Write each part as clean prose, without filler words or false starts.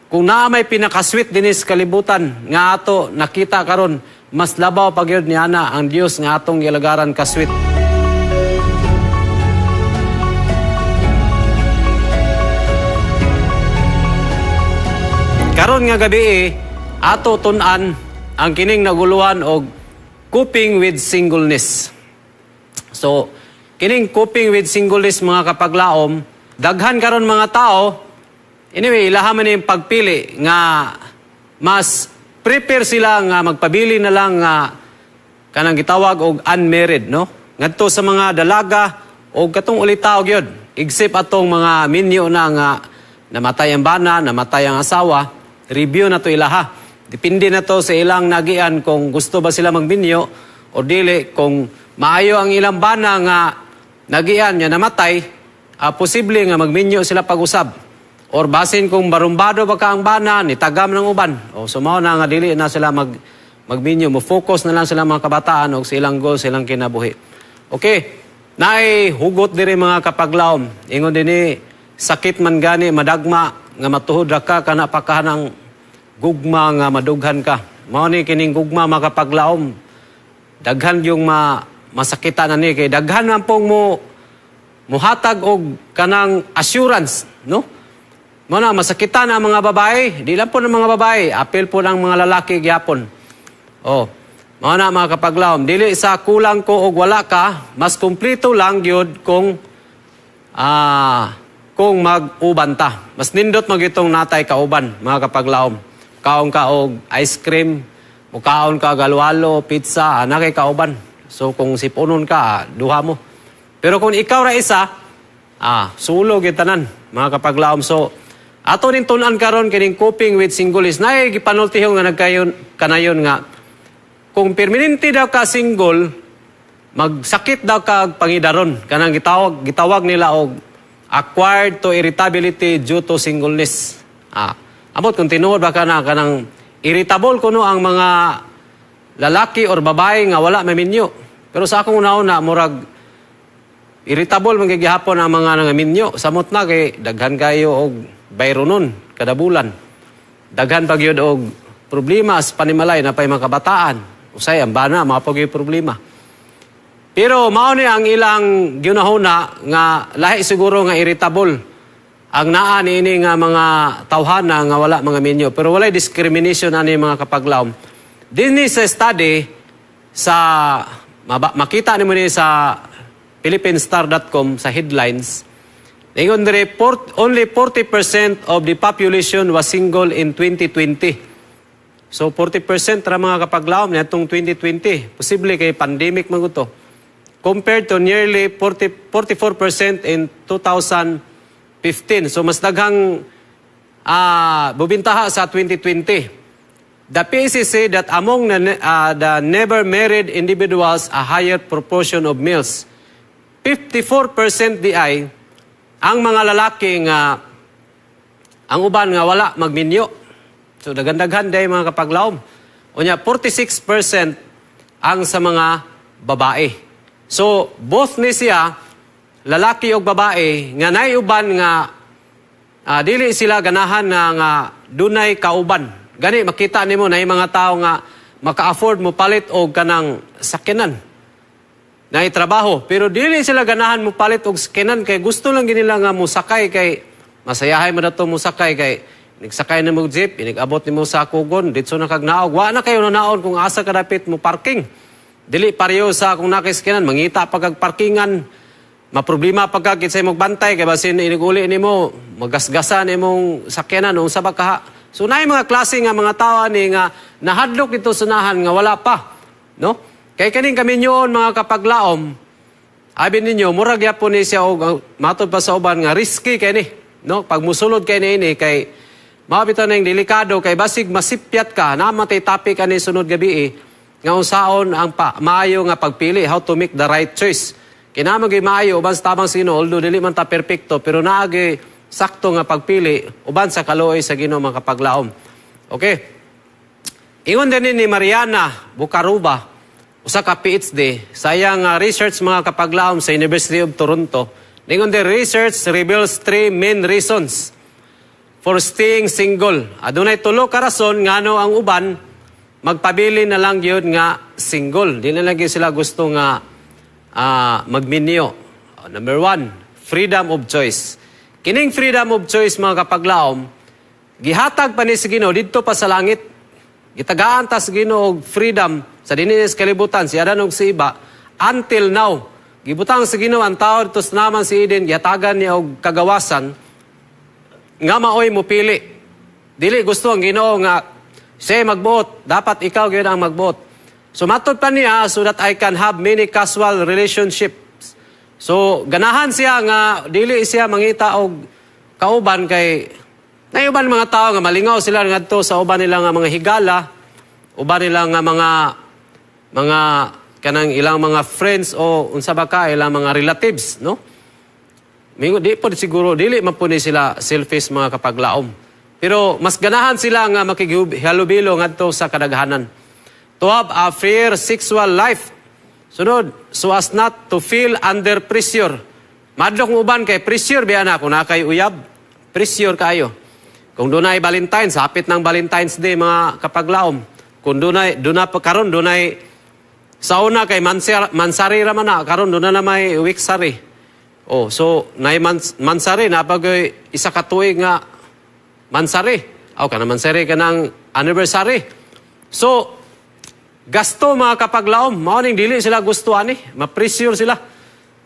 Kung naa may pinaka-sweet dinis kalibutan nga ato nakita karon, mas labaw pa gyud niya na ang Dios nga atong gilagaran ka sweet. Karon nga gabi eh, ato tun-an ang kining naguluhan og coping with singleness. So, kining coping with singleness, mga kapaglaom, daghan karon mga tao, anyway, ilaha man yung pagpili nga mas prepare sila nga magpabili na lang nga kanang gitawag og unmarried, no? Ngadto sa mga dalaga og katong ulitaw gyud, except atong mga minyo na nga namatay ang bana, namatay ang asawa, review na to ilaha. Depende na to sa ilang nagian kung gusto ba sila magminyo o dili. Kung maayo ang ilang bana nga nagian niya namatay, posible nga magminyo sila pag-usab. Or basin kung barumbado ba ka ang bana, nitagam ng uban. O so mao na nga dili na sila magminyo, mo focus na lang sila mga kabataan og sa ilang goal, sa ilang kinabuhi. Okay. Naay hugot diri, mga kapaglaom. Ingon dinhi, sakit man gani madagma nga matuhod ra ka kana pa ka ng gugma nga madughan ka. Mao ni kining gugma, mga kapaglaom. Daghan yung masakitan na ni kay daghan man pong mo muhatag og kanang assurance, no? Mao na masakitan ang mga babae, di lang po ng mga babae, apil po ng mga lalaki gyapon. Oh. Mao na, mga kapaglaom, dili sa kulang ko og wala ka, mas kumpleto lang gyud kung mag-uban ta. Mas nindot magitong natay kauban, mga kapaglaom. Kaon ka og ice cream, mukaon ka halo-halo, pizza, ana kay kauban. So kung sipunon ka, duha mo. Pero kung ikaw ra isa, sulo gyud tanan, mga kapaglaom. So ato ning tun-an karon kining coping with singleness. Naay gipanultihon nga nagkayon kanayon nga kung permanente daw ka single, magsakit daw ka og pangidaron. Kanang gitawag nila og acquired to irritability due to singleness. Amot kung tinuod ba kana kanang irritable kuno ang mga lalaki or babae nga wala maminyo. Pero sa akong una-una, murag irritable man gihapon ang mga nangaminyo. Samot na kay daghan kayo og bayronon kada bulan. Daghan pa gyud og problema sa panimalay na pay mga kabataan. Usay ang bana mga pag problema. Pero mao ni ang ilang giunahuna nga lahi siguro nga irritable ang naa niini nga mga tawhana nga wala mga minyo. Pero walay discrimination ani, mga kapaglaom. Dinhi sa study sa makita nimo ni sa philippinestar.com sa headlines. Ingon diri, only 40% of the population was single in 2020. So 40% ra, mga kapaglaom, niadtong 2020. Posible kay pandemic man to. Compared to nearly 40, 44% in 2015. So mas daghang bubintaha sa 2020. The PAC say that among the never married individuals, a higher proportion of males. 54% di ay ang mga lalaki nga ang uban nga wala magminyo. So daghan-daghan day, mga kapaglaom. Unya 46% ang sa mga babae. So both ni siya, lalaki ug babae, nga nay uban nga dili sila ganahan na nga dunay kauban. Gani makita nimo na mga tao nga maka-afford mo palit og kanang sakyanan na trabaho, pero dili sila ganahan mo palit og sakyanan kay gusto lang nila nga musakay kay masayahay mo dato musakay kay nagsakay na mo jeep, inigabot nimo sa kugon ditso na kag naog, wa na kayo naon kung asa ka dapit mo parking. Dili pareho sa kung nakaiskinan, mangita pa kag parkingan, maproblema pa kag kinsay magbantay kay basin iniguli nimo magasgasan imong sakyanan o unsa ba kaha. So naay mga klase nga mga tao ani nga nahadlok dito sunahan nga wala pa, no? Kay kaning kaminyoon, mga kapaglaom, abi ninyo murag yapon ni siya og matod pa sa uban nga risky kay ni, no? Pag musulod kay ni kay mao bitaw ning delikado kay basig masipyat ka. Namatay topic ani sunod gabi eh, nga unsaon ang maayo nga pagpili, how to make the right choice. Kinahanglan gyud maayo uban sa tabang sa Ginoo, although dili man ta perpekto, pero naa gyud sakto nga pagpili uban sa kaluoy sa Ginoo, mga kapaglaom. Okay. Ingon din ni Mariana Bockarova, usa ka PhD, sa iyang research, mga kapaglaom, sa University of Toronto. Ningon the research reveals three main reasons for for staying single. Adunay tulo ka rason ngano ang uban magpabili na lang gyud nga single. Di na lang gyud sila gusto nga magminyo. Number one, freedom of choice. Kining freedom of choice, mga kapaglaom, gihatag pa ni sa Ginoo didto pa sa langit. Gitagaan ta sa Ginoo og freedom sa dinhi sa kalibutan, si Adan ug si Eva, until now. Gibutang sa Ginoo ang tao didto sa naman si Eden, gihatagan niya og kagawasan nga maoy mopili. Dili gusto ang Ginoo nga siya magbuot, dapat ikaw gyud ang magbuot. So matod pa niya, so that I can have many casual relationships. So ganahan siya nga dili siya mangita og kauban kay na uban mga tao nga malingaw sila ngadto sa uban nila nga mga higala, uban nila nga mga kanang ilang mga friends o unsa ba ka ilang mga relatives, no? Mingo di po siguro, dili man po ni sila selfish, mga kapaglaom. Pero mas ganahan sila nga makighalubilo ngadto sa kadaghanan. To have a fair sexual life. Sunod, so as not to feel under pressure. Madlok ng uban kay pressure biya na kung naa kay uyab, pressure kayo. Kung dunay Valentine's, hapit ng Valentine's Day, mga kapaglaom. Kung dunay duna pa karon, dunay sa una kay mansari ra man na, karon duna na may weeksary. Oh, so nay mansari na pag isa ka tuig nga mansari. Aw, kana mansari kanang anniversary. So gasto, mga kapaglaom, mao ning dili sila gusto ani, ma-pressure sila.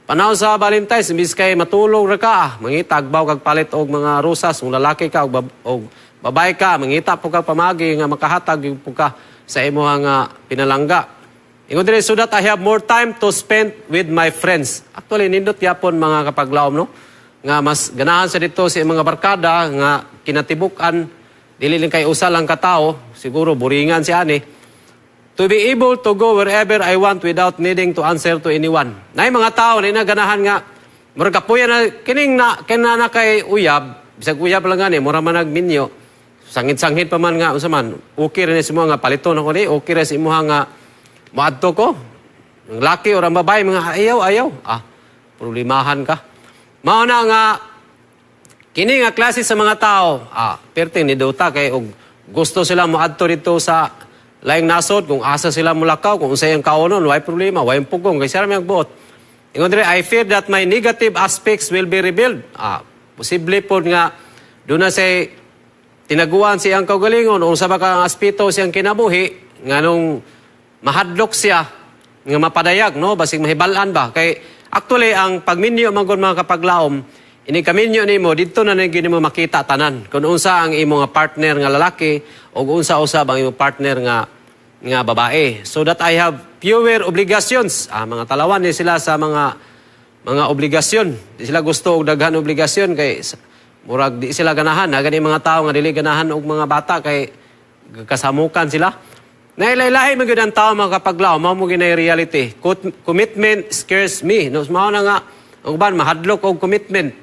Panahon sa Valentine's, imbis kay matulog ra ka, mangita agbaw kag palit og mga rosas kung lalaki ka og babae ka, mangita po kag pamagi nga makahatag gyud po ka sa imong nga pinalangga. Ingon diri, so that I have more time to spend with my friends. Actually, nindot yapon, mga kapaglaom, no? Nga mas ganahan sa dito sa mga barkada nga kinatibuk-an, dili lang kay usa lang katao, siguro buringan si ani. To be able to go wherever I want without needing to answer to anyone. Nay mga tao na ganahan nga murag kapuya na kining na kina na kay uyab, bisag uyab lang gani, mura man nagminyo. Sangit-sangit pa man nga unsa man, okay ra ni sa nga paliton ako ni, okay ra sa imuha nga moadto ko. Ang laki or ang babae, mga ayaw, ayaw. Ah, problemahan ka. Mao na nga kini nga klase sa mga tao, perting ni duta kay og gusto sila moadto dito sa laing nasod, kung asa sila mulakaw, kung unsay ang kaonon, way problema, way pugong kay siya ra may buot. Ingon diri, I fear that my negative aspects will be revealed. Posible pod nga duna say tinaguan siyang kaugalingon o sa baka ang aspeto siyang kinabuhi nganong mahadlok siya nga mapadayag, no, basig mahibal-an ba. Kay actually ang pagminyo man gud, mga kapaglaom, ini kaminyo nimo didto na gyud nimo makita tanan kung unsa ang imo nga partner nga lalaki o unsa usab ang imong partner nga babae. So that I have fewer obligations. Mga talawan ni sila sa mga obligasyon. Di sila gusto og daghan obligasyon kay murag di sila ganahan. Na gani mga tao nga dili ganahan og mga bata kay kasamukan sila. Nailailahi man gyud ang tao, mga kapaglaom, mao mo ginay reality. Commitment scares me. No, mao na nga ang uban mahadlok og commitment.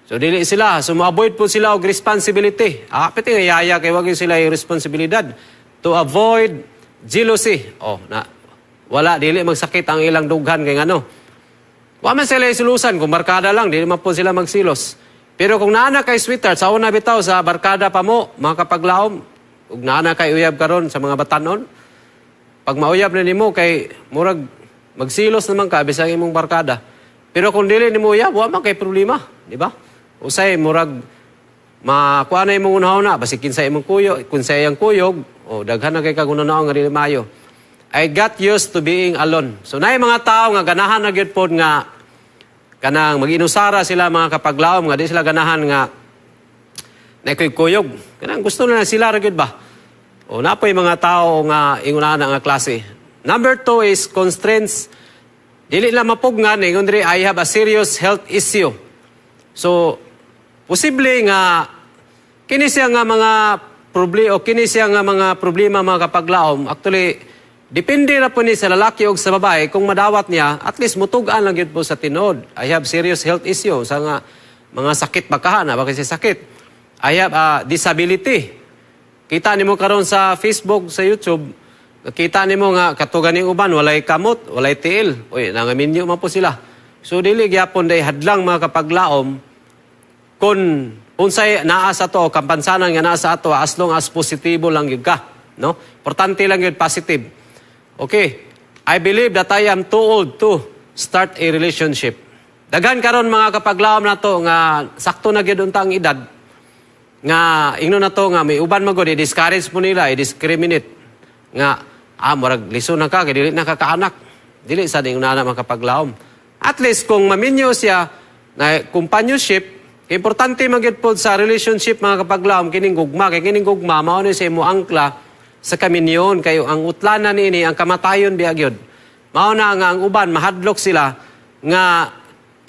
So dili sila, so mo-avoid po sila og responsibility. Piti nga yaya kay wag yun sila yung responsibilidad. To avoid jealousy. Oh, na wala, dili magsakit ang ilang dughan kay ngano. Wa man sila isilusan kung barkada lang, dili man po sila magsilos. Pero kung naa na kay sweetheart, sa una bitaw sa barkada pa mo, mga kapaglaom, ug naa na kay uyab karon sa mga batanon, pag mauyab na nimo kay murag magsilos naman ka bisag imong barkada. Pero kung dili nimo uyab, wa man kay problema, di ba? Usay murag makuha na imong unahuna, basig kinsa imong kuyog, kung sa iyang kuyog, o daghan na kay kagunanaw nga dili maayo. I got used to being alone. So naay mga tao nga ganahan na gyud pod nga kanang mag-inusara sila, mga kapaglaom, nga di sila ganahan nga nakuyog. Kanang gusto na sila ra gyud ba? O napoy mga tao nga ingon ana nga klase. Number two is constraints. Dili lang mapugnan, ingon diri, I have a serious health issue. So posible nga kini siya nga mga problema o kini siya nga mga problema, mga kapaglaom, actually depende ra po ni sa lalaki o sa babae. Kung madawat niya, at least mutug-an lang gyud po sa tinuod. I have serious health issue sa nga mga sakit bakahan na baka siya sakit. I have a disability. Kita nimo karon sa Facebook, sa YouTube, kita nimo nga katugan ning uban walay kamot, walay tiil. Uy, nangaminyo man po sila. So dili gyapon day hadlang, mga kapaglaom, kung Unsay naa sa to, kampansanan nga naa sa ato, as long as positibo lang gyud ka, no? Importante lang gyud positive. Okay. I believe that I am too old to start a relationship. Daghan karon, mga kapaglaom nato, nga sakto na gyud unta ang edad nga ingnon na to nga may uban magod i-discourage mo nila, i-discriminate nga murag liso na ka kay dili na ka kaanak. Dili sa ding na makapaglaom. At least kung maminyo siya na companionship, importante magyud pod sa relationship, mga kapaglaom, kining gugma, kay kining gugma mao ni sa imo angkla sa kaminyon, kayo ang utlanan niini ang kamatayon biya gyud. Mao na nga ang uban mahadlok sila nga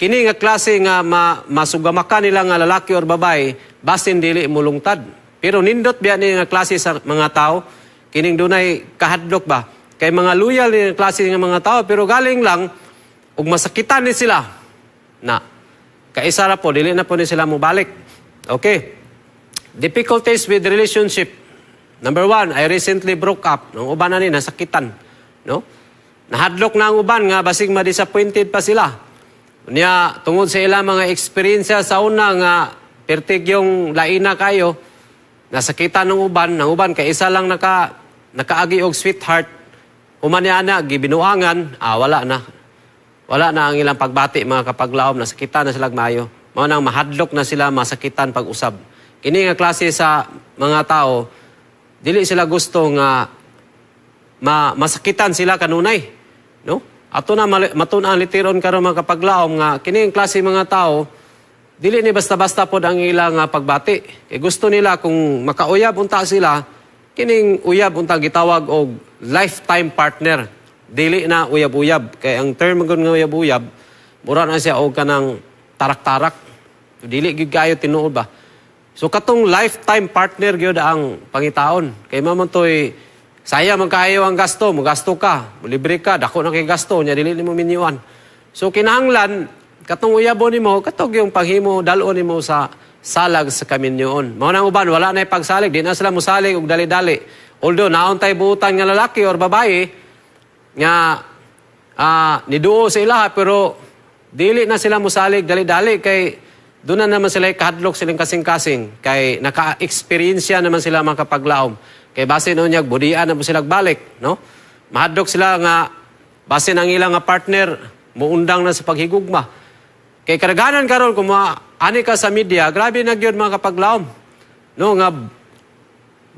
kini nga klase nga masugamakan nila nga lalaki or babae, basin dili mulungtad. Pero nindot biya ni nga klase sa mga tao, kining dunay kahadlok ba, kay mga loyal ni nga klase nga mga tao, pero galing lang ug masakitan ni sila na kaisa ra po, dili na po ni sila mobalik. Okay. Difficulties with relationship. Number one, I recently broke up. Nung uban na ni, nasakitan. No? Nahadlok na ang uban nga basig ma-disappointed pa sila. Niya, tungod sa ilang mga eksperyensya sa una nga pertig yung laina kayo, nasakitan ng uban kay isa lang nakaagi og sweetheart, human niya na, gibinuangan, wala na. Wala na ang ilang pagbati, mga kapaglaom, nasakitan na sila maayo. Mao nang mahadlok na sila masakitan pag-usab. Kini nga klase sa mga tao, dili sila gusto nga masakitan sila kanunay. No? Ato na matun-an literon karon, mga kapaglaom, nga kini ang klase mga tao, dili ni basta-basta pod ang ilang nga pagbati. Kay gusto nila kung makauyab unta sila, kining uyab unta gitawag og lifetime partner. Dili na uyab-uyab, kay ang term gud nga uyab-uyab, mura na siya og kanang tarak-tarak. Dili gyud kayo tinuod ba. So katong lifetime partner gyud ang pangitaon. Kay mao man toy saya man kaayo ang gasto, mogasto ka, libre ka, dako na kay gasto nya dili nimo minyuan. So kinahanglan katong uyabon nimo, katong yung panghimo dal-on nimo sa salag sa kaminyoon. Mao nang uban wala na pagsalig, di na sila mosalig og dali-dali. Although naon tay buutan nga lalaki or babae nga niduo sa ilaha, pero dili na sila mosalig dali-dali kay doon na naman sila kahadlok silang kasing-kasing kay naka-experience naman sila, mga kapaglaom, kay base noon niya budian na mo sila balik, no? Mahadlok sila nga base ang ilang nga partner muundang na sa paghigugma, kay kadaghanan karon kung ani ka sa media, grabe na gyud, mga kapaglaom, no, nga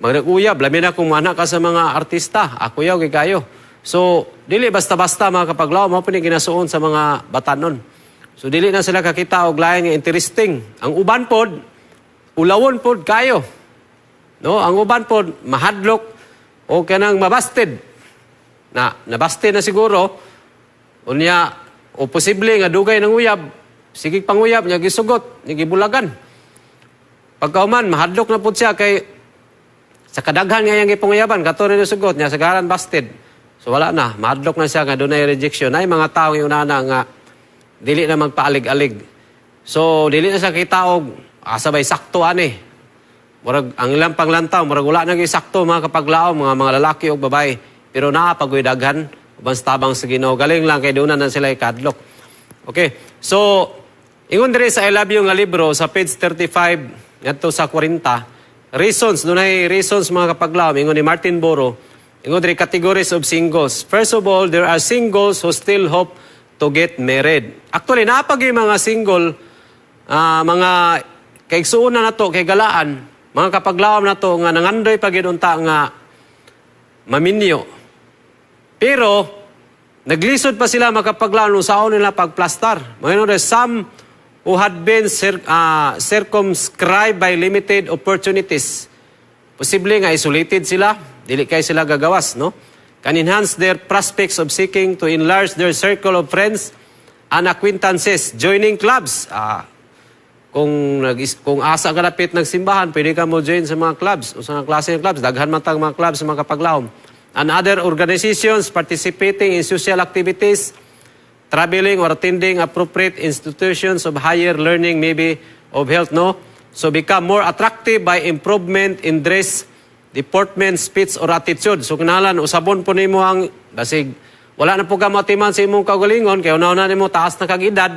maguyab, labi na kung anak ka sa mga artista, ako yaw kay kayo. So, dili basta-basta, mga kapaglaom, mao ni ginasuon sa mga batanon. So, dili na sila kakita og lain nga interesting. Ang uban pod, ulawon pod kayo. No, ang uban pod mahadlok o kanang mabasted. Na nabasted na siguro unya o posible nga dugay ng uyab, sige panguyab niya gisugot, niya gibulagan. Pagkauman, mahadlok na pod siya kay sa kadaghan nga iyang gipanguyaban, kato na sugot niya, sagaran busted. So wala na, mahadlok na siya nga dunay rejection. Ay mga tao yung nana nga dili na magpaalig-alig. So dili na siya kita og asa bay sakto ani. Murag ang ilang panglantaw, murag wala na gyud sakto, mga kapaglaom, mga lalaki o babae. Pero naa pagoy daghan uban sa tabang sa Ginoo. Galing lang kay doon na sila ikadlok. Okay. So ingon diri sa I Love You nga libro sa page 35 ngadto sa 40, reasons, dunay reasons, mga kapaglaom, ingon ni Martin Boro. Ingon diri, categories of singles. First of all, there are singles who still hope to get married. Actually, naa pa gyud mga single, mga kaigsuonan na to, kay galaan, mga kapaglaom na to nga nangandoy pa gyud unta nga maminyo. Pero naglisod pa sila makapaglaom unsaon nila pagplastar. Mga ingon, some who had been circumscribed by limited opportunities. Posible nga isolated sila, dili kay sila gagawas, no? Can enhance their prospects of seeking to enlarge their circle of friends and acquaintances, joining clubs. Kung asa ka lapit ng simbahan, pwede ka mo join sa mga clubs. O sa mga klase ng clubs, daghan man tang mga clubs sa mga kapaglaom. And other organizations, participating in social activities, traveling or attending appropriate institutions of higher learning, maybe of health, no? So become more attractive by improvement in dress, deportment, speech, or attitude. So kinahanglan usabon po nimo ang basig wala na po ka matiman sa imong kaugalingon kay una-una nimo taas na kag edad.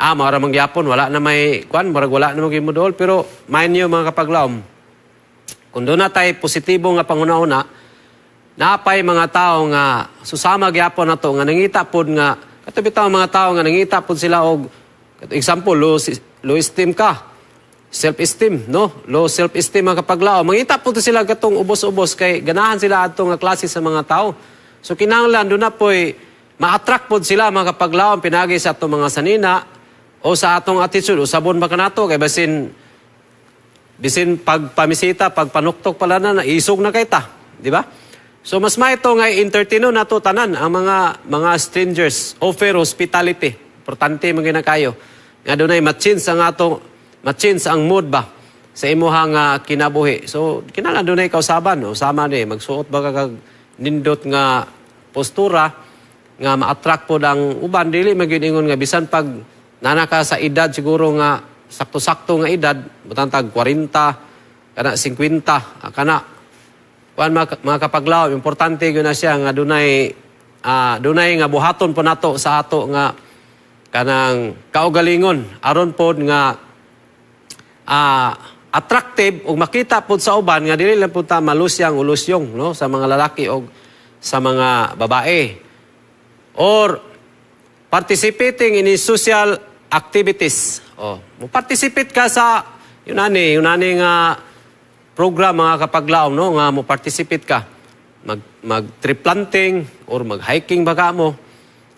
Mao ra man gyapon, wala na may kwan, murag wala na mo dool. Pero mind you, mga kapaglaom, kung duna tay positibo nga panghuna-huna, napay mga tao nga susama gyapon nato nga nangita pod nga kato bitaw mga tao nga nangita pod sila og example, low esteem ka, self-esteem, no, low self-esteem, mga kapaglaom, mangita pod to sila katong ubos-ubos kay ganahan sila adto nga klase sa mga tao. So kinahanglan duna poy ma-attract pod sila, mga kapaglaom, pinagi sa atong mga sanina o sa atong attitude. Usabon ba kanato kay basin bisin pagpamisita, pagpanuktok pala na, naisog na kay ta, di ba? So mas maito nga entertaino nato tanan ang mga strangers, offer hospitality. Importante man gyud kayo. Nga dunay ma-change ang atong ma-change ang mood ba sa imuhang kinabuhi. So kinahanglan dunay kausaban, usama ni magsuot ba ka kag nindot nga postura nga ma-attract pod ang uban. Dili man gyud ingon nga bisan pag nana ka sa edad siguro nga sakto-sakto nga edad, butang tag 40 kana, 50 kana kuan, mga kapaglaom, importante gyud na siya nga dunay nga buhaton po nato sa ato nga kanang kaugalingon aron pod nga attractive ug makita pod sa uban nga dili lang pud ta malusyang o lusyong, no, sa mga lalaki og sa mga babae, or participating in social activities. Oh, mo participate ka sa yun ani nga program, mga kapaglaom, no, nga mo participate ka. Mag mag tree planting or mag hiking ba ka mo.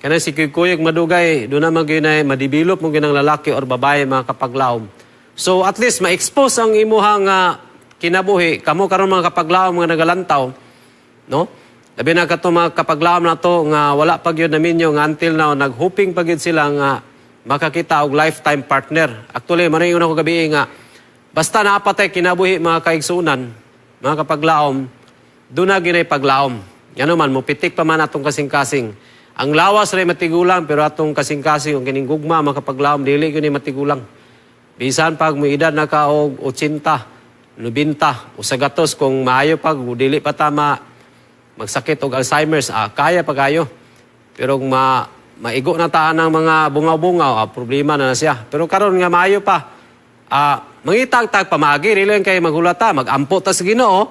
Kana si kuyog madugay duna man gyud ay ma-develop mo ginang lalaki or babae, mga kapaglaom. So at least ma-expose ang imuhang kinabuhi kamo karon, mga kapaglaom nga nagalantaw, no? Labi na kato mga kapaglaom na to nga wala pa gyud naminyo, nga until now naghoping pa gyud sila nga makakita og lifetime partner. Actually, man ingon ako gabi nga basta naapatay kinabuhi, mga kaigsunan, mga kapaglaom, duna ginay paglaom. Ngano man mopitik pa man atong kasing-kasing. Ang lawas ray matigulang, pero atong kasing-kasing og kining gugma, mga kapaglaom, dili gyud ni matigulang. Bisan pag mo edad na ka og 80, 90, usa gatos, kung maayo pag dili pa tama magsakit og Alzheimer's, kaya pa kayo. Pero kung maigo na taan ng mga bungaw-bungaw, problema na na siya. Pero karon nga maayo pa, mangitag tag pamaagi, dili lang kay maghulata, magampo ta sa Ginoo.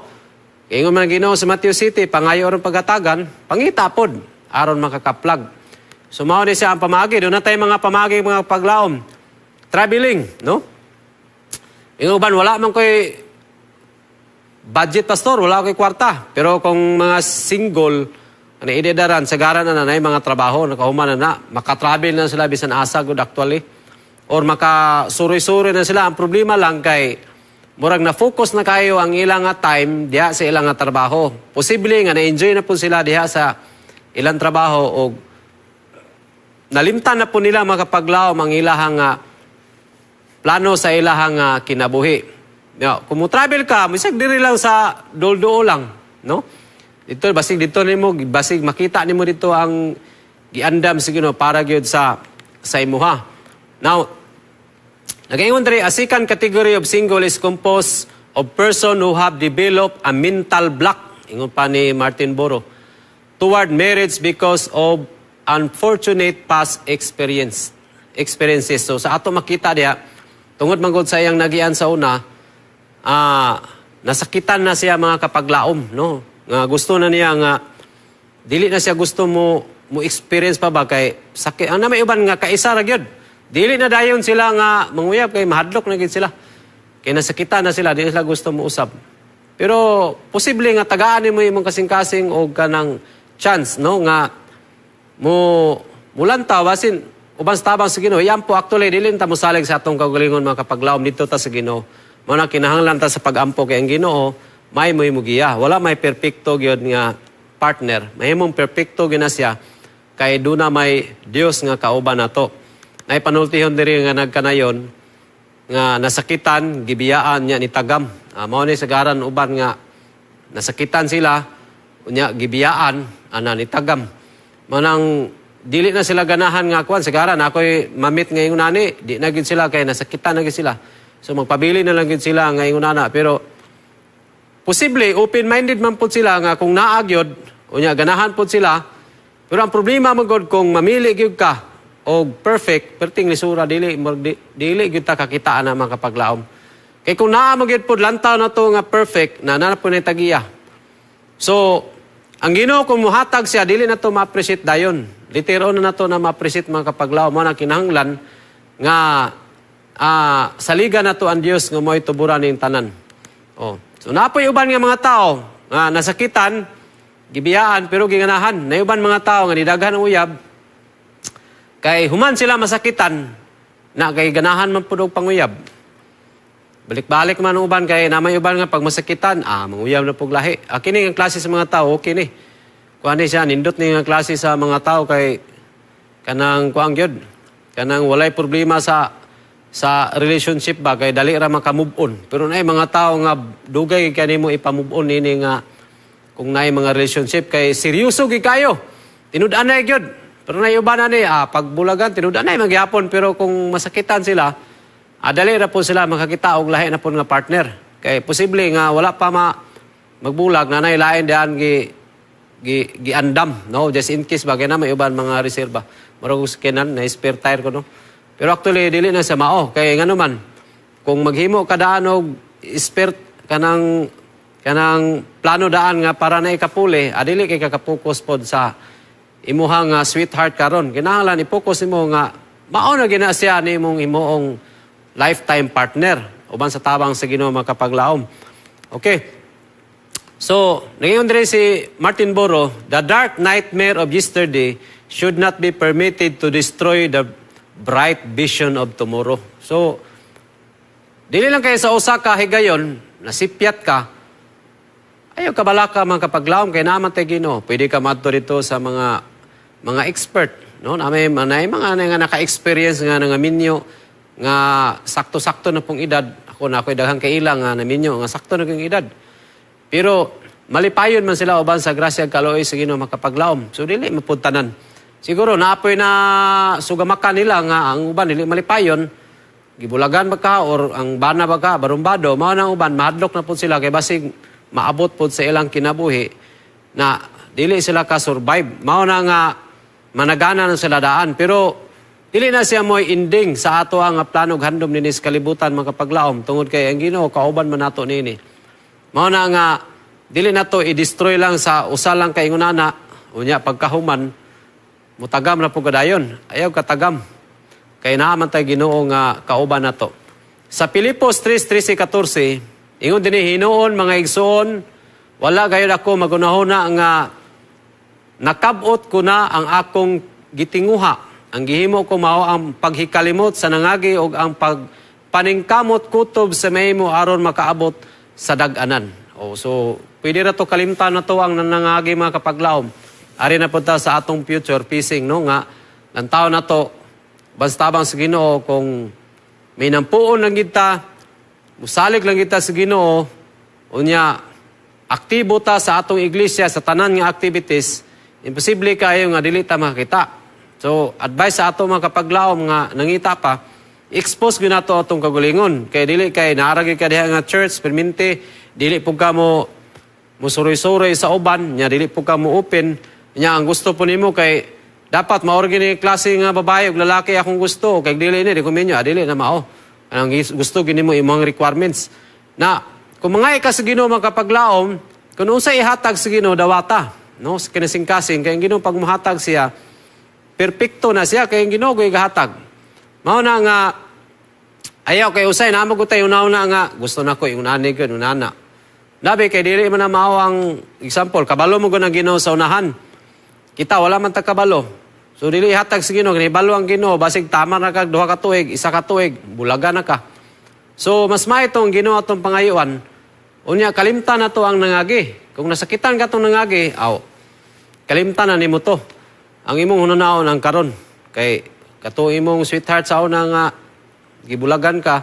Kay ingon man ang Ginoo sa Matthew City, pangayo aron pagatagan, pangita pod aron makakaplag. So mao ni siya ang pamaagi. Duna tay mga pamaagi, mga paglaom. Traveling, no? Ingon uban, "Wala man koy budget, pastor, wala ko'y kwarta." Pero kung mga single, ano idedaran, sagaran na na mga trabaho, nakahuman na na, makatravel na sila bisan asa good actually. Or makasuroy-suroy na sila. Ang problema lang kay murag na focus na kayo ang ilang nga time diha sa ilang nga trabaho. Posible nga na-enjoy na po sila diha sa ilang trabaho o nalimtan na po nila, makapaglaom, ang ilahang plano sa ilahang kinabuhi. Yo, kung mo travel ka, misag diri lang sa duol lang, no? Dito basig dito nimo, basig makita nimo dito ang giandam sa Ginoo para gyud sa imuha. Now, nagaingon diri, a second category of single is composed of person who have developed a mental block, ingon pa ni Martin Boro, toward marriage because of unfortunate past experiences. So sa ato makita diha, tungod man gud sa iyang nagian sa una, nasakitan na siya, mga kapaglaom, no? Nga gusto na niya nga dili na siya gusto mo mo experience pa ba kay sakit. Ang na may uban nga kaisa ra gyud. Dili na dayon sila nga manguyab kay mahadlok na gyud sila. Kay nasakitan na sila, dili sila gusto mo usab. Pero posible nga tagaan nimo imong kasing-kasing og kanang chance, no, nga mo mulantaw basin uban sa tabang sa Ginoo. Yan po actually dili ta mosalig sa atong kaugalingon, mga kapaglaom, dito ta sa Ginoo. Mao na kinahanglan ta sa pag-ampo kay ang Ginoo may mo'y mugiya. Wala may perpekto gyud nga partner. Mahimong perpekto gyud na siya kay duna may Dios nga kauban nato. Nay panultihon diri nga nagkanayon nga nasakitan, gibiyaan niya ni tagam. Mao ni sagaran uban nga nasakitan sila, unya gibiyaan ana ni tagam. Manang dili na sila ganahan nga kuan sagaran ako'y ma-meet ngayong nani, di na gid sila kay nasakitan na gid sila. So magpabili na lang gid sila ngayong nana, pero posible open-minded man pud sila nga kung naa gyud, unya ganahan pud sila. Pero ang problema man gud kung mamili gyud ka og og perfect, perting lisura, dili dili gyud ta kakita ana, mga kapaglaom. Kay kung naa mo gyud pod lantaw na to nga perfect na na po na tagiya. So, ang Ginoo, kung muhatag siya, dili na to ma-appreciate dayon. Litero na nato na ma-appreciate, mga kapaglaom. Mo na kinahanglan nga saligan na to ang Dios nga mo'y tuburan ning tanan. Oh. So napoy uban nga mga tao nga nasakitan, gibiyaan pero ginganahan. Naay uban mga tao nga nidaghan ang uyab kay human sila masakitan na kay ganahan man pud og panguyab. Balik-balik man ang uban kay namay uban nga pag masakitan, manguyab na pug lahi. Kini ang klase sa mga tao, okay ni. Kuan ni siya, nindot ni nga klase sa mga tao kay kanang kuang gyud. Kanang walay problema sa relationship ba kay dali ra maka-move on. Pero naay mga tao nga dugay kanimo ipa-move on nini nga kung naay mga relationship kay seryoso gyud kayo. Tinud-anay gyud. Pero naay uban ani pagbulagan, tinud-anay magyapon, pero kung masakitan sila, dali ra po sila makakita og lahi na po nga partner. Kay posible nga wala pa magbulag na nay lain diyan gi gi giandam, no, just in case ba, kay na may uban mga reserba. Murag og kinan na spare tire ko, no. Pero actually dili na sa mao kay ngano man kung maghimo ka daan og spare kanang kanang plano daan nga para na ikapuli, dili kay kakapokus pod sa imuhang sweetheart karon. Kinahanglan i-focus nimo nga mao na gina siya nimong himuong lifetime partner uban sa tabang sa Ginoo, makapaglaom. Okay. So, ngayon dire si Martin Boro, "The dark nightmare of yesterday should not be permitted to destroy the bright vision of tomorrow." So, dili lang kayo sa usa ka higayon, nasipyat ka, ayaw kabalaka, mga kapaglaom, kay naman tay Ginoo. Pwede ka madto dito sa mga expert, no? Na may mga nga naka-experience nga nangaminyo nga sakto-sakto na pong edad. Ako na ako'y daghang kaila nga naminyo nga sakto na kong edad. Pero malipayon man sila uban sa grasya ug kaluoy sa Ginoo, makapaglaom. So dili mapuntanan. Siguro naapoy na sugamaka nila nga ang uban dili malipayon, gibulagan ba ka or ang bana ba ka barumbado, mao na ang uban mahadlok na pud sila kay basig maabot pud sa ilang kinabuhi na dili sila ka survive. Mao na nga managana na sila daan, pero dili na siya mo'y ending sa ato ang plano ug handom nini sa kalibutan, mga kapaglaom, tungod kay ang Ginoo kauban man nato niini. Mao na nga dili na to i-destroy lang sa usa lang ka ingunana, unya pagkahuman mutagam na po kadayon. Ayaw katagam. Kay naa man tay Ginoo nga kauban nato. Sa Pilipos 3:13-14, ingon dinhi, "Hinuon, mga igsoon, wala gayud ako magunahuna nga nakabot ko na ang akong gitinguha. Ang gihimo ko mao ang paghikalimot sa nangagi ug ang pagpaningkamot kutob sa mahimo aron makaabot sa dag-anan." Oh, so pwede ra to kalimtan na to ang nangagi, mga kapaglaom. Ari na punta sa atong future facing, no, nga lantaw na to basta bang sa Ginoo kung may nampuon lang kita, musalig lang kita sa Ginoo, unya aktibo ta sa atong iglesia sa tanan nga activities, imposible kayo nga dili ta makakita. So, advice sa ato, mga kapaglaom nga nangita pa, expose gyud nato atong kagulingon. Kay dili kay naara gyud ka diha nga church, permente, dili pud ka mo musuroy-suroy sa uban, nya dili pud ka mo open, nya ang gusto po nimo kay dapat mao gini klase nga babae ug lalaki akong gusto, kay dili ni di ko minyo, dili na mao. Ang gusto gini mo imong requirements. Na kung mga ka sa Ginoo, makapaglaom, kung unsa ihatag sa Ginoo, dawata, no? Sa kinasingkasing kay ang Ginoo pag muhatag siya, perpekto na siya kay ang Ginoo gahatag. Mao na nga ayaw kay usay na mo tayo una nga gusto na ko yung unani gyud unana. Labi kay dili man na mao ang example, kabalo mo gud ang Ginoo sa unahan. Kita wala man ta kabalo. So dili ihatag sa Ginoo, kay ang Ginoo basig tama na kag 2 ka tuig, 1 ka tuig, bulaga na ka. So mas maayo tong Ginoo atong pangayuan. Unya kalimtan na to ang nangagi. Kung nasakitan ka tong nangagi, aw. Kalimtan na nimo to. Ang imong hunaon ang karon kay kato imong sweetheart sa una nga gibulagan ka.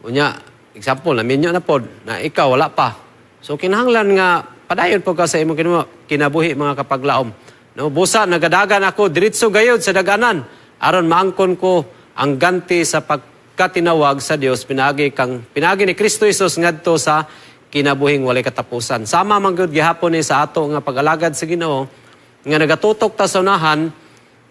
Unya, example, naminyo na pod na ikaw wala pa. So kinahanglan nga padayon po ka sa imong kinabuhi, mga kapaglaom. No, busa nagadagan ako diretso gayod sa daganan aron maangkon ko ang ganti sa pagkatinawag sa Dios pinaagi ni Kristo Jesus ngadto sa kinabuhing walay katapusan. Sama man gyud gihapon ni sa ato nga pag-alagad sa Ginoo nga nagatutok ta sa unahan.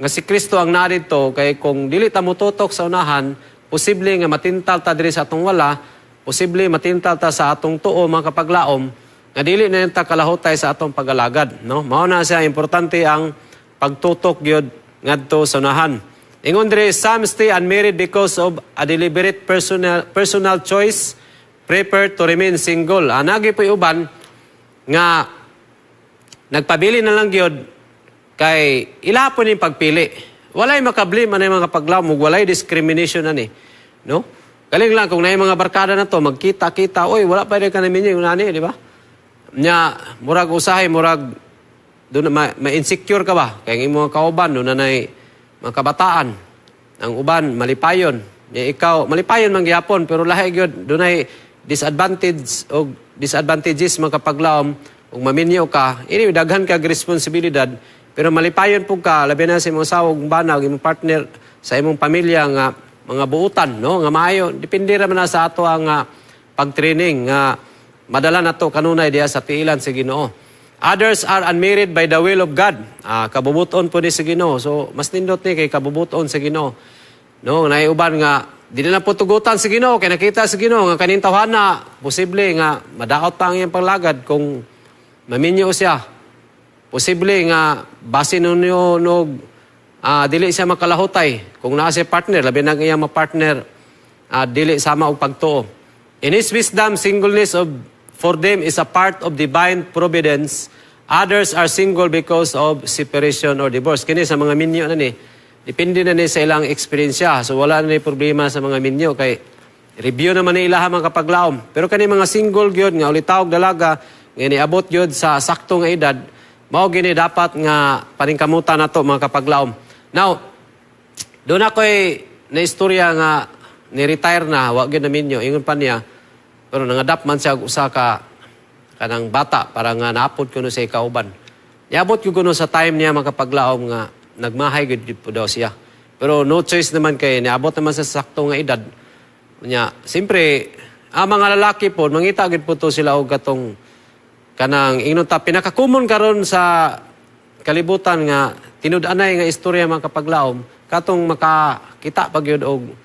Nga si Kristo ang naa didto, kay kung dili ta motutok sa unahan, posible nga matintal ta diri sa atong wala, posible matintal ta sa atong tuo, mga kapaglaom, nga dili na ta kalahutay sa atong pagalagad, no? Mao na siya importante ang pagtutok gyud ngadto sa unahan. Ingon diri, some stay unmarried because of a deliberate personal choice, prefer to remain single. Naa gyud po'y uban nga nagpabili na lang gyud kay ila po ning pagpili. Walay makablame anay, mga kapaglaom, ug walay discrimination ani. No? Galing lang kung naay mga barkada na to magkita-kita, "Oy, wala pa rin ka namin yung nani," di ba? Nya murag usahay murag doon ma-insecure ka ba? Kay ang imong mga kauban doon na nay mga kabataan. Ang uban malipayon. Nya ikaw malipayon man gihapon, pero lahi gyud, dunay disadvantage o disadvantages, mga kapaglaom, ug maminyo ka. Ini daghan kag responsibilidad, pero malipayon pud ka, labi na sa imong asawa ug bana ug imong partner sa imong pamilya nga mga buutan, no, nga maayo. Depende ra man na sa ato ang pag-training nga madala nato kanunay diha sa tiilan sa Ginoo. Others are unmarried by the will of God. Kabubuton po ni sa Ginoo. So mas nindot ni kay kabubuton sa Ginoo. No, naay uban nga dili na po tugutan sa Ginoo kay nakita sa Ginoo nga kaning tawhana posible nga madaot pa ang iyang panglagad kung maminyo siya. Posible nga basin ninyo nog dili siya makalahutay kung naa siya partner, labi na ang iyang ma-partner dili sama og pagtuo. In His wisdom, singleness of for them is a part of divine providence. Others are single because of separation or divorce. Kini sa mga minyo na ni. Depende na ni sa ilang eksperyensya. So wala na ni problema sa mga minyo kay review naman ni ilaha, mga kapaglaom. Pero kani mga single gyud nga ulitawog dalaga nga niabot gyud sa sakto nga edad, mao gini dapat nga paningkamutan nato, mga kapaglaom. Now, doon ako'y na istorya nga ni-retire na, wa gyud na minyo, ingon pa niya, pero nangadap man siya og usa ka kanang bata para nga naapod kuno sa kauban. Niabot ko kuno sa time niya, mga kapaglaom, nga nagmahay gyud po daw siya. Pero no choice naman kay niabot naman sa sakto nga edad. Nya, siyempre, ang mga lalaki po, mangita gyud po to sila og katong kanang ingnon ta pinaka-common karon sa kalibutan nga tinud-anay nga istorya, mga kapaglaom, katong makakita pa gyud og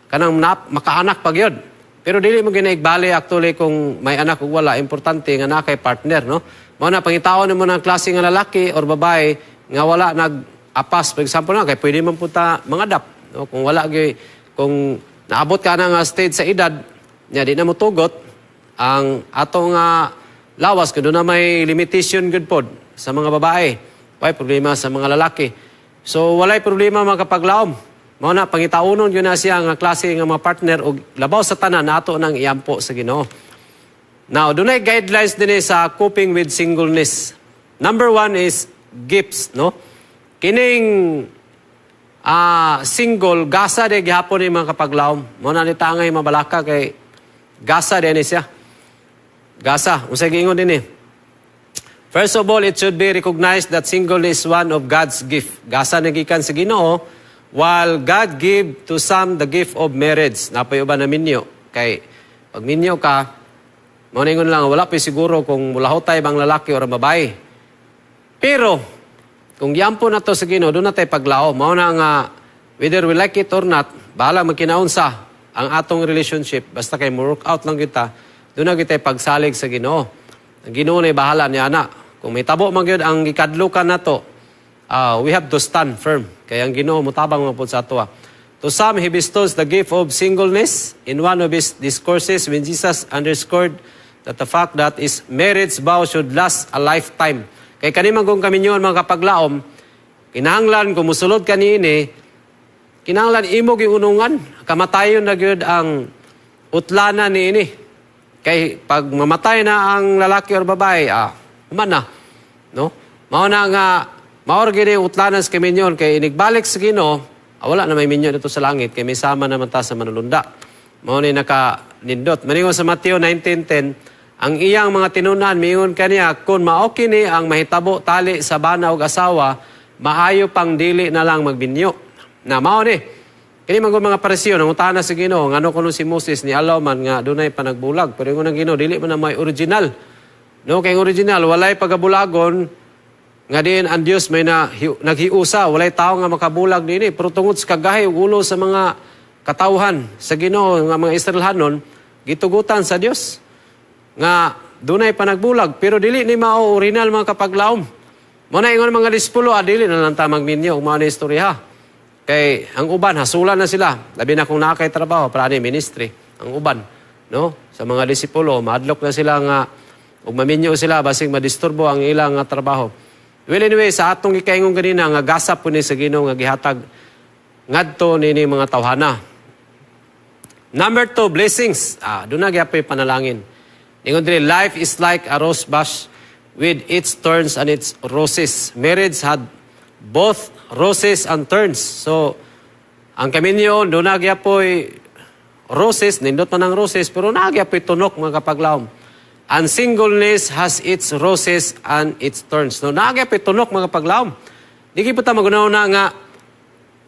kanang makaanak pa gyud. Pero dili mo ginaigbali actually kung may anak o wala, importante nga naa kay partner, no? Mao na pangitaon nimo ng klase nga lalaki or babae nga wala nag-apas. For example na kay pwede man punta mga no? Kung wala gyud, kung naabot ka na nga stage sa edad nya di na mo tugot ang ato nga lawas kung doon na may limitation gud pod sa mga babae. Way problema sa mga lalaki. So walay problema, mga kapaglaom. Mao na pangitaunon gyud na siya nga klase nga mga partner ug labaw sa tanan ato nang iampo sa Ginoo. Now, dunay guidelines din sa coping with singleness. Number one is gifts, no? Kining single, gasa de gihapon ni, mga kapaglaom. Mao na ni tangay mabalaka kay gasa de ni siya. Gasa, unsay giingon dinhi? First of all, it should be recognized that singleness is one of God's gift. Gasa na gikan sa Ginoo, while God give to some the gift of marriage. Naa poy uban na minyo. Kay pag minyo ka, mao ingon lang, wala pa siguro kung mulahutay bang lalaki o babae. Pero, kung giampo na to sa Ginoo, doon na tayo paglao. Mao na nga, whether we like it or not, bahala magkinaunsa ang atong relationship, basta kay mo work out lang kita, doon na kita pagsalig sa Ginoo. Ang Ginoo na bahala niya na. Kung may tabo man gyud ang gikadlukan nato, we have to stand firm. Kaya ang Ginoo mutabang man pud sa atoa. To some, He bestows the gift of singleness. In one of His discourses, when Jesus underscored that the fact that his marriage vow should last a lifetime. Kay kani man kung kaminyoon, mga kapaglaom, kinahanglan kung musulod ka niini, kinahanglan imo giunungan, kamatayon na gyud ang utlana niini. Kay pag mamatay na ang lalaki or babae, human na. No? Mao na nga mao ra gyud ang utlanan sa kaminyoon kay inigbalik sa Ginoo, wala na may minyo dito sa langit kay may sama naman ta sa manulunda. Mao ni naka nindot. Maningon sa Mateo 19:10, ang iyang mga tinunan miingon kaniya, "Kung mao kini ang mahitabo tali sa bana ug asawa, maayo pang dili na lang magbinyo." Na mao ni. Kini man gud mga Parisiyo nangutana sa Ginoo ngano kuno si Moses ni allow man nga dunay panagbulag. Pero ingon ang Ginoo, dili man na may original. No, kay ang original walay pagabulagon. Nga diin ang Dios may na, naghiusa, walay tao nga makabulag dinhi, pero tungod sa kagahi ug ulo sa mga katawhan sa Ginoo nga mga Israelhanon, gitugutan sa Dios nga dunay panagbulag, pero dili ni mao original, mga kapaglaom. Mo na ingon mga disipulo, ah, dili na lang ta magminyo ug mao ni istorya. Kay ang uban hasulan na sila, labi na kung naa kay trabaho para ni ministry. Ang uban, no, sa mga disipulo, maadlok na sila nga ug maminyo sila basig madisturbo ang ilang nga trabaho. Well, anyway, sa atong gikaingon ganina nga gasa po ni sa Ginoo nga gihatag ngadto nini mga tawhana. Number two, blessings. Ah, doon na gyapoy panalangin. Ingon diri, life is like a rose bush with its thorns and its roses. Marriage had both roses and thorns. So, ang kaminyo, doon na gyapoy roses, nindot man ang roses, pero naa gyapoy tunok, mga kapaglaom. And singleness has its roses and its thorns. No, naa gyapoy tunok, mga kapaglaom. Di po ta magunaw na nga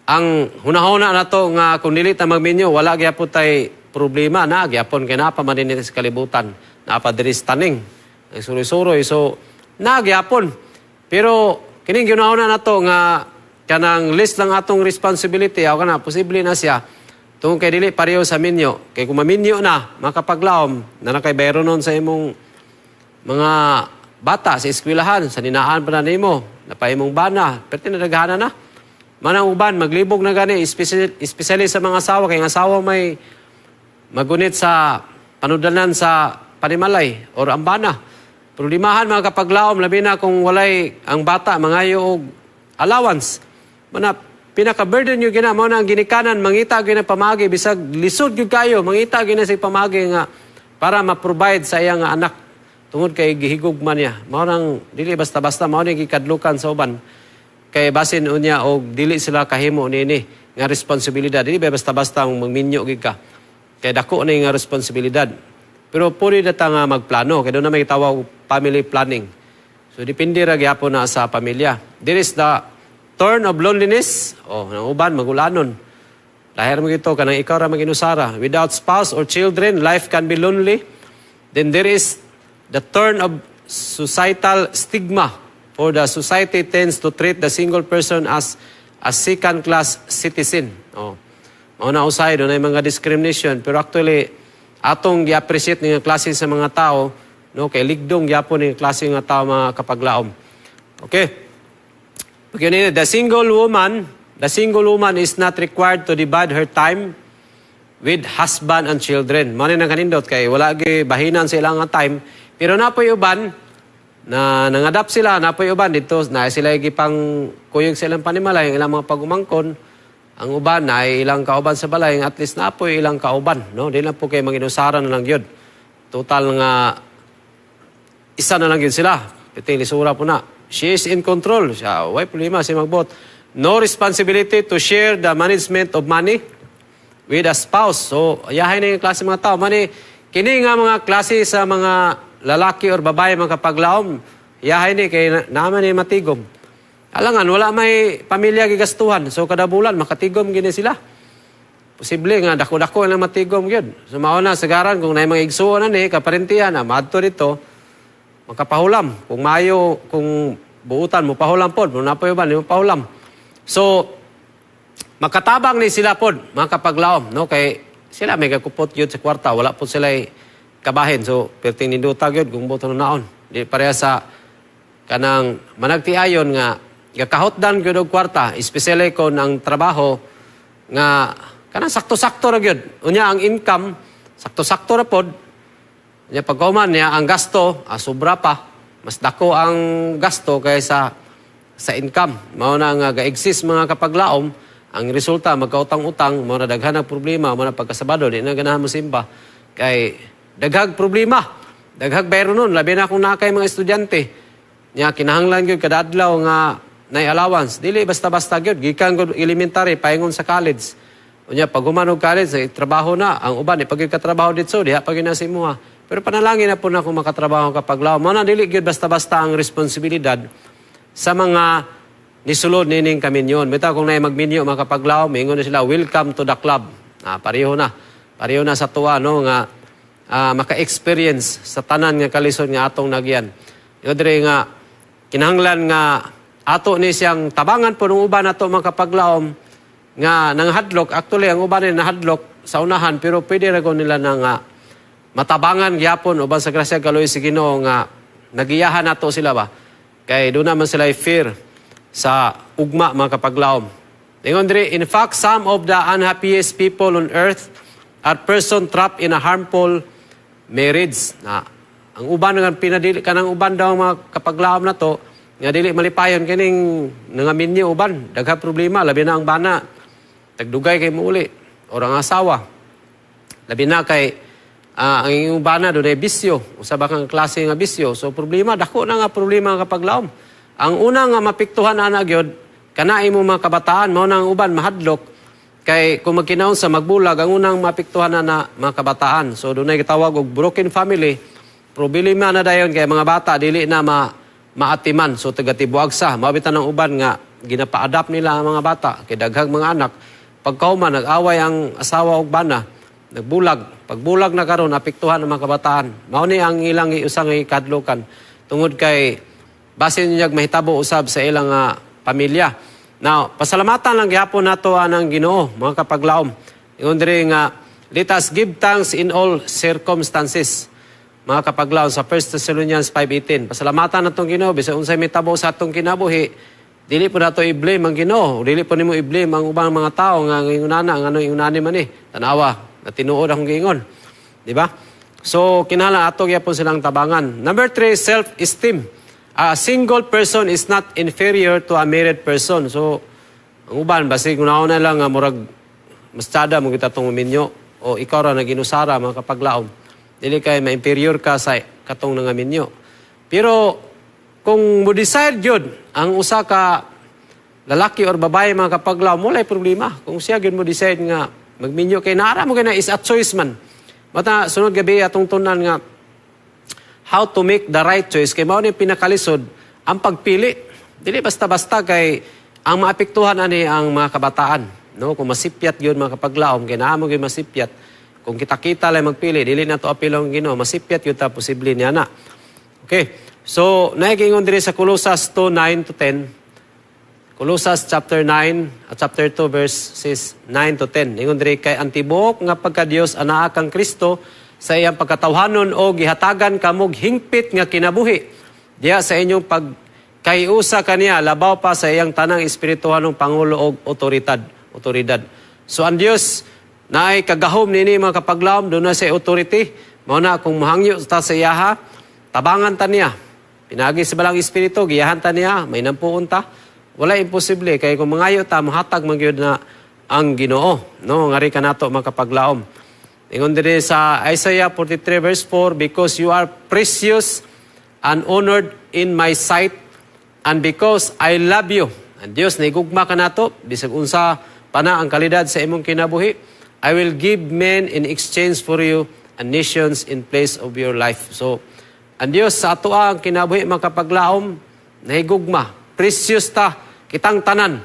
ang hunahuna nato nga kung dili ta magminyo, wala gyapon tay problema. Na gyapon kay naa pa man dinhi sa kalibutan, naa pa diri sa taning nagsuroy-suroy, so naa gyapon. Pero kining ginahuna nato nga kanang list lang atong responsibility aw kana, posible na siya tungod kay dili pareho sa minyo. Kay kung maminyo na, makapaglaom na nakay bayronon sa imong mga bata sa eskwelahan, sa ninaan pa na nimo, napay imong bana, pero tinadaghanan na. Manang uban, maglibog na gani, especially, especially sa mga asawa, kay ang asawa may magunit sa panudanan sa panimalay or ambana. Problemahan, mga kapaglaom, labi na kung walay ang bata, mangayo og allowance. Mana, pinaka-burden yung gina, mao na ang ginikanan, mangita gyud na pamagi, bisag lisod gyud kayo, mangita gyud na sa pamagi nga para ma-provide sa iyang nga anak tungod kay gihigugma niya. Mao nang dili basta-basta, mao ni gikadlukan sa uban. Kay basin unya og dili sila kahimo niini nga responsibilidad. Dili ba basta-basta ang magminyo gid ka. Kay dako na nga responsibilidad. Pero puri data nga magplano kay doon na may tawag family planning. So depende ra gyapon na sa pamilya. There is the thorn of loneliness. Oh, ang uban magulanon. Lahir mo gito kanang ikaw ra maginusara. Without spouse or children, life can be lonely. Then there is the thorn of societal stigma. For the society tends to treat the single person as a second class citizen. Oh. Mao na usay doon ay mga discrimination, pero actually atong gi-appreciate ni nga klase sa mga tao, no, kay ligdong gyapon ni klase nga tao, mga kapaglaom. Okay. Okay, the single woman is not required to divide her time with husband and children. Mao ni nang kanindot kay wala gyud bahinan sa ilang nga time. Pero napoy uban na nangadapt sila, napoy uban dito na sila gipang kuyog sa ilang panimalay, ang ilang mga pagumangkon. Ang uban na ilang kauban sa balay, at least napoy ilang kauban, no? Di lang po kay manginusara na lang yun. Total nga isa na lang yun sila. Piting lisura po na. She is in control. Siya, way problema siya magbot. No responsibility to share the management of money with a spouse. So, ayahay na yung klase mga tao. Mani, kini nga mga klase sa mga lalaki or babae, mga kapaglaom, yahay ni kay naman ni matigom. Alangan, wala may pamilya gigastuhan. So, kada bulan, makatigom gini sila. Posible nga, dako-dako lang matigom yun. So, mao na, sagaran, kung na mga igsuon na ni, kaparentihan na, maadto dito, makapahulam. Kung maayo, kung buutan, mo pahulam pod. Kung napoy uban, mo pahulam. So, makatabang ni sila pod, mga kapaglaom, no? Kay sila may kakupot yun sa kwarta, wala po sila kabahin. So, perting ninduta yun kung buto na naon. Di pareha sa kanang managtiayon nga gakahotdan gyud og kwarta, especially kung ang trabaho nga kanang sakto-sakto ra gyud. Unya ang income sakto-sakto ra pod. Unya pagkuman niya ang gasto, ah, sobra pa. Mas dako ang gasto kaysa sa income. Mao na nga ga-exist, mga kapaglaom, ang resulta magkautang-utang, mao na daghan ang problema, mao na pagkasabado di na ganahan mo simba kay daghag problema. Daghag bayro nun, labi na kung naa kay mga estudyante. Nya kinahanglan gyud kada adlaw nga nay allowance. Dili basta-basta gyud, gikan gyud elementary paingon sa college. Unya pag human og college, ay, trabaho na. Ang uban, di pag katrabaho dito, diha pag na sa imuha. Pero panalangin na po na kung makatrabaho kapag law. Mao na dili gyud basta-basta ang responsibilidad sa mga nisulod nining kaminyon. Bitaw kung naay magminyo, mga kapaglaom, mingon na sila, "Welcome to the club." Ah, pareho na. Pareho na sa tuwa, no, nga maka-experience sa tanan nga kalisod nga atong nagyan. Yo dire nga Kinahanglan nga ato ni siyang tabangan po ng uban nato, mga kapaglaom, nga nanghadlok. Actually, ang uban ni nahadlok sa unahan, pero pwede ra nila na nga matabangan gyapon uban sa grasya kaloy sa Ginoo nga nagiyahan nato sila ba, kay doon naman sila fear sa ugma, mga kapaglaom. Ingon diri, in fact, some of the unhappiest people on earth are person trapped in a harmful marriage. Na ang uban nga pinadili kanang uban daw, mga kapaglaom na to nga dili malipayon kining nangaminyo, uban daghang problema, labi na ang bana tagdugay kay muuli or ang asawa, labi na kay ang inyong bana dunay bisyo, usa ba kang klase nga bisyo. So problema, dako na nga problema nga kapaglaom. Ang una nga mapiktuhan ana gyud kana imo mga kabataan. Mao na ang uban mahadlok kay kung magkinaon sa magbulag, ang unang mapiktuhan na na mga kabataan. So dunay gitawag og broken family. Problema na dayon kay mga bata dili na maatiman. So tagatibuag sa mao bitan ang uban nga ginapa-adopt nila ang mga bata kay daghang mga anak. Pagkauman nag-away ang asawa ug bana, nagbulag. Pagbulag na karon, apektuhan ang mga kabataan. Mao ni ang ilang usang ikadlukan tungod kay basin niya mahitabo usab sa ilang pamilya. Now, pasalamatan lang gihapon nato anang Ginoo, mga kapaglaom. Ingon diri nga let us give thanks in all circumstances. Mga kapaglaom, sa 1 Thessalonians 5:18. Pasalamatan natong Ginoo bisan unsay mitabo sa atong kinabuhi. Dili po nato i-blame ang Ginoo, dili po nimo i-blame ang ubang mga tao nga ingunana ngano ingunani man ni. Tanawa, na tinuod akong giingon. Di ba? So kinahanglan ato gyapon silang tabangan. Number 3, self-esteem. A single person is not inferior to a married person. So ang uban basig una na lang nga murag mastada mo kita tong minyo o ikaw ra naginusara, mga kapaglaom. Dili kay ma-inferior ka sa katong nangaminyo. Pero kung mo decide yun ang usa ka lalaki or babae, mga kapaglaom, walay problema. Kung siya gyud mo decide nga magminyo kay naara mo kay na is a choice man. Mata sunod gabi atong tunan nga how to make the right choice, kay mao ni pinakalisod ang pagpili. Dili basta-basta kay ang maapektuhan ani ang mga kabataan, no? Kung masipyat gyud, mga kapaglaom, kay naa mo gyud masipyat. Kung kita-kita lang magpili, dili na to apil ang Ginoo, masipyat gyud ta posible niya na. Okay. So, nagiingon diri sa Colosas 2:9 to 10. Colosas chapter 9 at chapter 2 verses 9 to 10. Ingon diri, kay ang tibuok nga pagka-Dios anaa kang Kristo sa iyang pagkatawhanon o gihatagan kamog hingpit nga kinabuhi diha sa inyong pagkaiusa kaniya, labaw pa sa iyang tanang espirituhanong pangulo og otoridad. So ang Dios naay kagahom nini, mga kapaglaom, doon na sa authority. Mao na kung mohangyo ta sa iyaha, tabangan ta niya. Pinagi sa Balang Espiritu, giyahan ta niya, may nampuon ta. Wala imposible kay kung mangayo ta, mohatag man gyud na ang Ginoo, no? Ngari kanato, mga kapaglaom. Ingon diri sa Isaiah 43 verse 4, "Because you are precious and honored in my sight and because I love you." Ang Dios naigugma kanato bisag unsa pa na ang kalidad sa imong kinabuhi. "I will give men in exchange for you and nations in place of your life." So ang Dios sa ato ang kinabuhi, mga kapaglaom, nahigugma. Precious ta kitang tanan.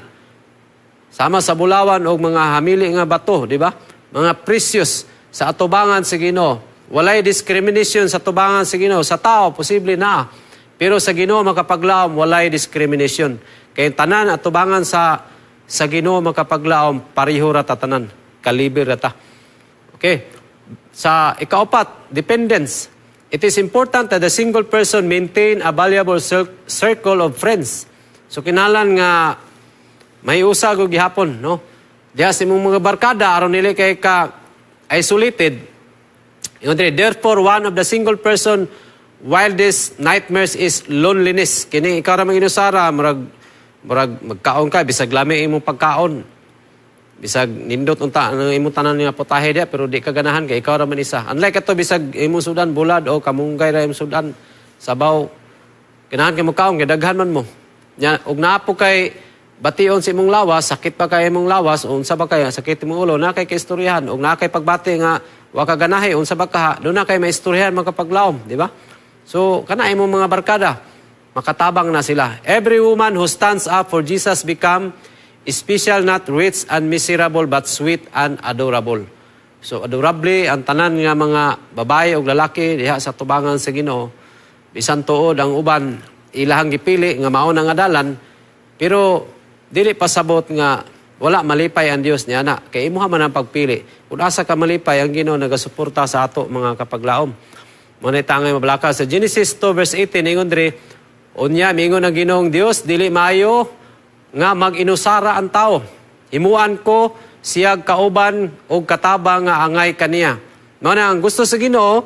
Sama sa bulawan o mga hamili nga bato, di ba? Mga precious sa atubangan sa Ginoo. Walay discrimination sa atubangan sa Ginoo. Sa tao posible na. Pero sa Ginoo, makapaglaom, walay discrimination. Kay tanan atubangan sa Ginoo, makapaglaom, pareho ra ta tanan. Kaliber ra ta. Okay. Sa ikaapat, dependence. It is important that the single person maintain a valuable circle of friends. So kinahanglan nga may usa og gihapon, no? Diha sa imong mga barkada aron dili kay ka isolated. Ingon diri, therefore one of the single person wildest nightmares is loneliness. Kini ikaw ra manginusara, murag magkaon ka bisag lami imong pagkaon. Bisag nindot unta ang imong tanan nga putahe diya, pero di ka ganahan kay ikaw ra man isa. Unlike ato, bisag imong sudan bulad o kamunggay ra imong sudan sabaw, ganahan kay mokaon kay daghan man mo. Nya og naa po kay bation sa imong lawas, sakit pa kay imong lawas, o unsa ba kay sakit imong ulo, na kay kaistoryahan, og naa kay pagbati nga wa ka ganahi, unsa ba ka, doon na kay maistoryahan, mga kapaglaom, di ba? So kana imong mga barkada, makatabang na sila. Every woman who stands up for Jesus become special, not rich and miserable, but sweet and adorable. So adorable ang tanan nga mga babae o lalaki diha sa tubangan sa Ginoo. Bisan tuod ang uban Ilahang gipili nga mao na nga dalan, pero dili pasabot nga wala malipay ang Dios niya na kay imuha man ang pagpili. Kung asa ka malipay, ang Ginoo nagasuporta sa ato, mga kapaglaom. Mao na tangay mabalaka sa Genesis 2 verse 18, ingon diri, "Unya miingon ang Ginoong Dios, dili maayo nga mag-inusara ang tao. Himuan ko siya kauban og katabang nga angay kaniya." Mao na ang gusto sa Ginoo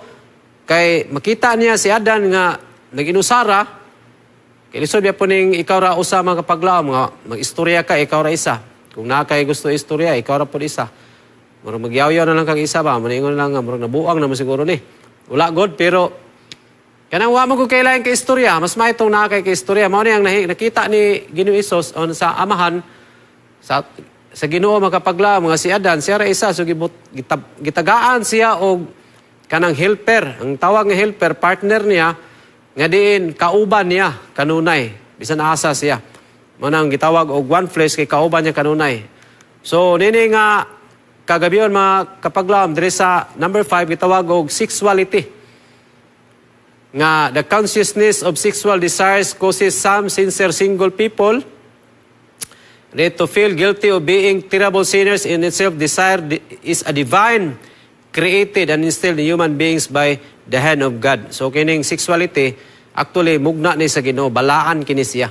kay makita niya si Adan nga nag-inusara. Kay lisod po ning ikaw ra usa, mga kapaglaom, nga mag-istorya ka, ikaw ra isa. Kung naa kay gusto istorya, ikaw ra pud isa. Murag magyawyaw na lang kag isa ba, maningon lang nga murag nabuang naman siguro ni. Wala god, pero kanang wa mo ko kailangan kay istorya, mas may itong naa kay kay istorya. Mao ni ang nakita ni Ginoo Hesus on sa amahan sa Ginoo, makapaglaom, mga si Adan siya ra isa, so gitagaan siya og kanang helper. Ang tawag nga helper, partner niya nga diin kauban niya kanunay bisan asa siya. Mao nang gitawag og one flesh kay kauban niya kanunay. So nini nga kagabion, mga kapaglaom, diri sa number 5 gitawag og sexuality, nga the consciousness of sexual desires causes some sincere single people to feel guilty of being terrible sinners. In itself, desire is a divine created and instilled in human beings by the hand of God. So kining sexuality, actually mugna ni sa Ginoo, balaan kini siya.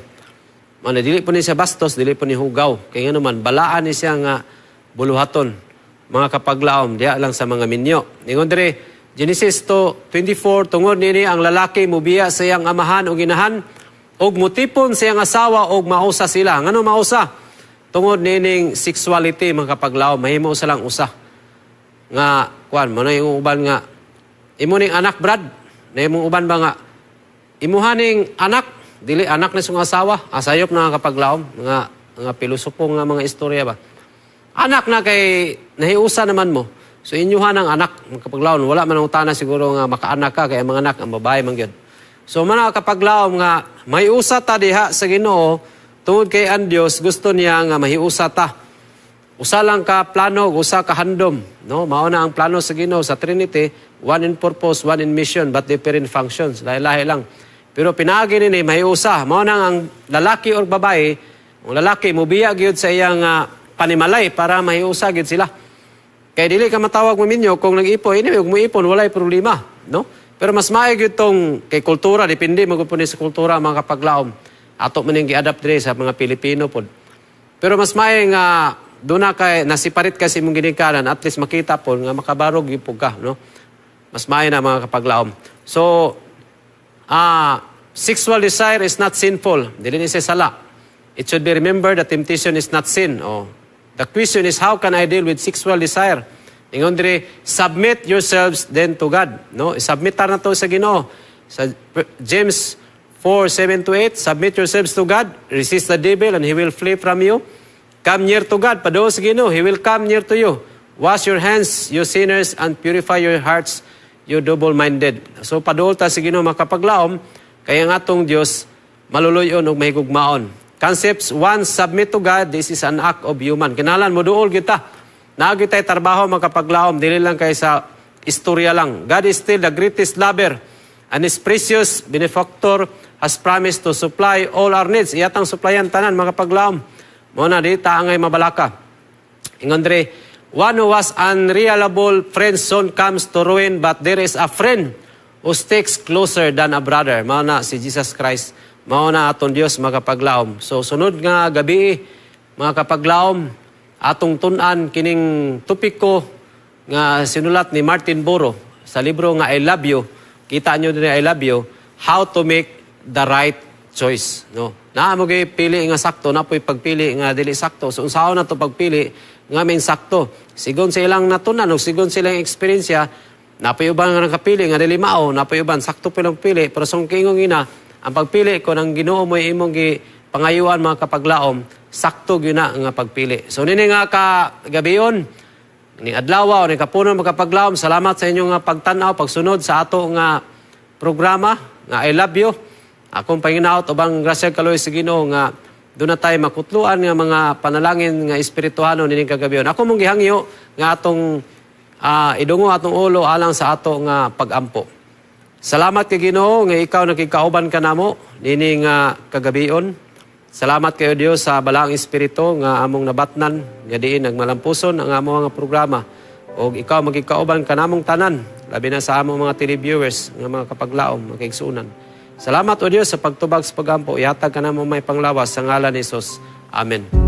Mao dili po ni siya bastos, dili po ni hugaw. Kaya nga naman balaan ni siya nga buluhaton, mga kapaglaom, diha lang sa mga minyo. Ingon diri Genesis 2:24, "Tungod nini ang lalaki mubiya sa iyang amahan ug inahan ug mutipon sa iyang asawa ug mausa sila." Ngano mausa? Tungod nining sexuality, mga kapaglaom, mahimo sa lang usa. Nga kuan mo na yung uban nga imo ning anak, Brad, na imong uban ba nga imuha ning anak, dili anak ni sung asawa. Asayop na kapaglaom nga nga pilosopo nga mga istorya ba. Anak na kay nahiusa naman mo. So inyuha ng anak, mga kapaglaom, wala man ang utana siguro nga makaanak ka kay ang mga anak ang babae man gyud. So mga kapaglaom nga mahiusa ta diha sa Ginoo tungod kay ang Dios gusto niya nga mahiusa ta. Usa lang ka plano, usa ka handom, no? Mao na ang plano sa Ginoo sa Trinity, one in purpose, one in mission, but different functions. Lahi-lahi lang. Pero pinaagi nini mahiusa. Mao na ang lalaki or babae, ang lalaki mubiya gyud sa iyang panimalay para mahiusa gyud sila. Kay dili ka matawag mo minyo kung nag-ipon, anyway, kung moipon walay problema, no? Pero mas maayo gyud tong kay kultura, depende man gud po ni sa kultura, mga kapaglaom. Ato man ning gi-adapt diri sa mga Pilipino pod. Pero mas maayo nga doon na kay nasiparit ka sa imong ginikanan, at least makita po nga makabarog gyud po ka, no? Mas maayo na, mga kapaglaom. So, sexual desire is not sinful. Dili ni siya sala. It should be remembered that temptation is not sin. Oh. The question is, how can I deal with sexual desire? Ingon diri, "Submit yourselves then to God." No? Submit ta na to sa Ginoo. Sa James 4:7 to 8, "Submit yourselves to God, resist the devil, and he will flee from you. Come near to God, paduol sa Ginoo, he will come near to you. Wash your hands, you sinners, and purify your hearts, you double-minded." So paduol ta sa Ginoo, makapaglaom, kaya nga atong Dios maluluyon ug mahigugmaon. Concepts, one, submit to God, this is an act of human. Kinahanglan mo duol kita. Naa gyud tay trabaho, makapaglaom, dili lang kay sa istorya lang. God is still the greatest lover and His precious benefactor has promised to supply all our needs. Iyatang supplyan tanan, makapaglaom. Mao na di ta angay mabalaka. Ingon diri, "One who has unreliable friend soon comes to ruin, but there is a friend who sticks closer than a brother." Mao na si Jesus Christ. Mao na aton Dios, makapaglaom. So sunod nga gabi, mga kapaglaom, atong tun-an kining topiko nga sinulat ni Martin Boro sa libro nga I Love You. Kita nyo din, I Love You, how to make the right choice, no? Naa mo gyud pili nga sakto, naa po'y pagpili nga dili sakto. So unsaon na to pagpili nga may sakto? Sigon sa ilang natunan o sigon sa ilang eksperyensya, naa po'y uban nga nakapili nga dili mao, naa po'y uban sakto po ilang pili, pero sa kiingong ina, ang pagpili ko ng Ginoo mo imong gi pangayuan, mga kapaglaom, sakto gyud na nga pagpili. So nini nga ka gabion, ni adlaw o ni kapunon, makapaglaom, salamat sa inyong nga pagtan-aw, pagsunod sa ato nga programa nga I Love You. Akong panginaot ubang grasya kaloy sa Ginoo nga doon na tayo makutluan nga mga panalangin nga espirituhano nining kagabion. Ako mong gihangyo nga atong idungo atong ulo alang sa ato nga pagampo. Salamat kay Ginoo nga ikaw nakikauban kanamo niini nga kagabion. Salamat kayo, Dios, sa Balaang Espiritu nga among nabatnan nga diin nagmalampuson ang among nga programa. Og ikaw magikauban kanamong tanan, labi na sa among mga televiewers nga mga kapaglaom, mga kaigsuonan. Salamat, O Dios, sa pagtubag sa pagampo. Ihatag kanamo maayong panglawas sa ngalan ni Jesus. Amen.